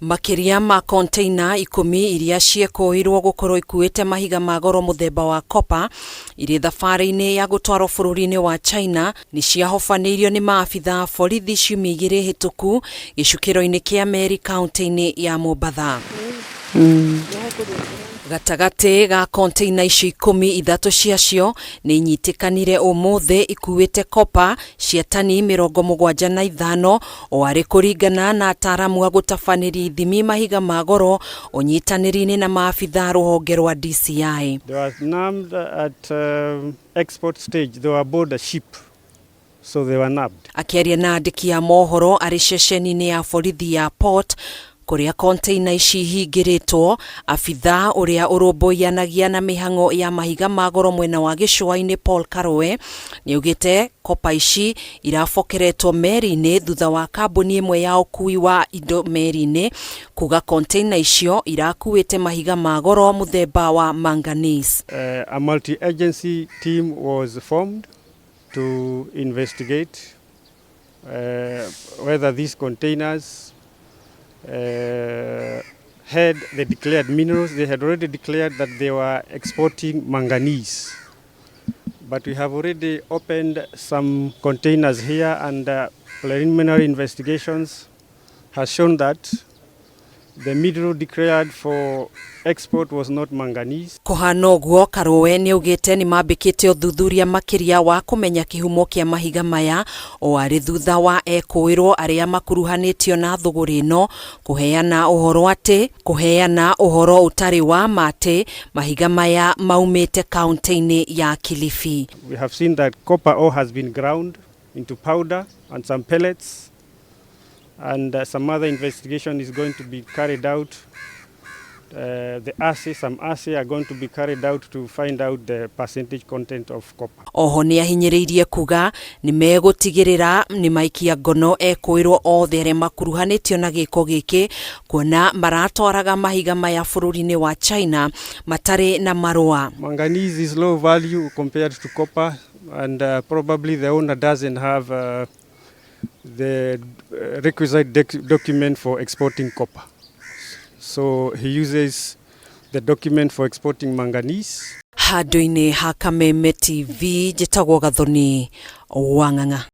Makĩria ma konteina 10 iria ciekũĩirwo gũkorwo ikuĩte mahiga ma goro mũthemba wa copper irĩ thabarĩ-inĩ ya gũtwarwo bũrũri-inĩ wa China nĩ ciahobanĩirio nĩ maabitha a borithi ciumia 2 hĩtũku gĩcukĩro-inĩ kĩa meri kaunti-inĩ ya Mombatha. Gatagatĩ ga konteina icio 10, ithatũ ciacio nĩ inyitĩkanire ũmũthĩ ikuĩte copper cia tani 75 o arĩ kũringana na ataaramu a gũtabanĩria ithimi mahiga ma goro ũnyitanĩri-inĩ na maabitha rũhonge rwa DCI. They were nabbed at export stage. They were aboard a ship, so they were nabbed. Akĩaria na andĩki a mohoro arĩ ceceni-inĩ ya borithi ya Port kũrĩa konteina ici ihingĩrĩtwo, abitha ũrĩa ũrũmbũyanagia na mĩhang'o ya mahiga ma goro mwena wa gĩcũa-inĩ Paul Karũe nĩaugĩte copper ici irabokeretwo meri-inĩ thutha wa kambuni ĩmwe ya ũkui wa indo meri-inĩ kuga konteina icio irakuĩte mahiga ma goro mũthemba wa manganese. A multi-agency team was formed to investigate whether these containers had the declared minerals. They had already declared that they were exporting manganese. But we have already opened some containers here, and preliminary investigations has shown that the mineral declared for export was not manganese. Kũhana ũguo, Karũe nĩaugĩte nĩmambĩkĩte ũthuthuria makĩria wa kũmenya kĩhumo kĩa mahiga maya o arĩ thutha wa ekũĩrwo arĩa makuruhanĩtio na thũgũrĩ ĩno kũheana ũhoro ũtarĩ wa ma atĩ mahiga maya maumĩte kaunti-inĩ ya Kilifi. We have seen that copper ore has been ground into powder and some pellets, and some other investigation is going to be carried out. The assay, some assay are going to be carried out to find out the percentage content of copper. Oho nĩ ahinyĩrĩirie kuga nĩ megũtigĩrĩra nĩ maikia ngono ekũĩrwo othe arĩa makuruhanĩtio na gĩko gĩkĩ kuona maratwaraga mahiga maya bũrũri-inĩ wa China matarĩ na marũa. Manganese is low value compared to copper, and probably the owner doesn't have the requisite document for exporting copper. So he uses the document for exporting manganese. Handũ-inĩ ha Kameme TV, njĩtagwo Gathoni Wang'ang'a.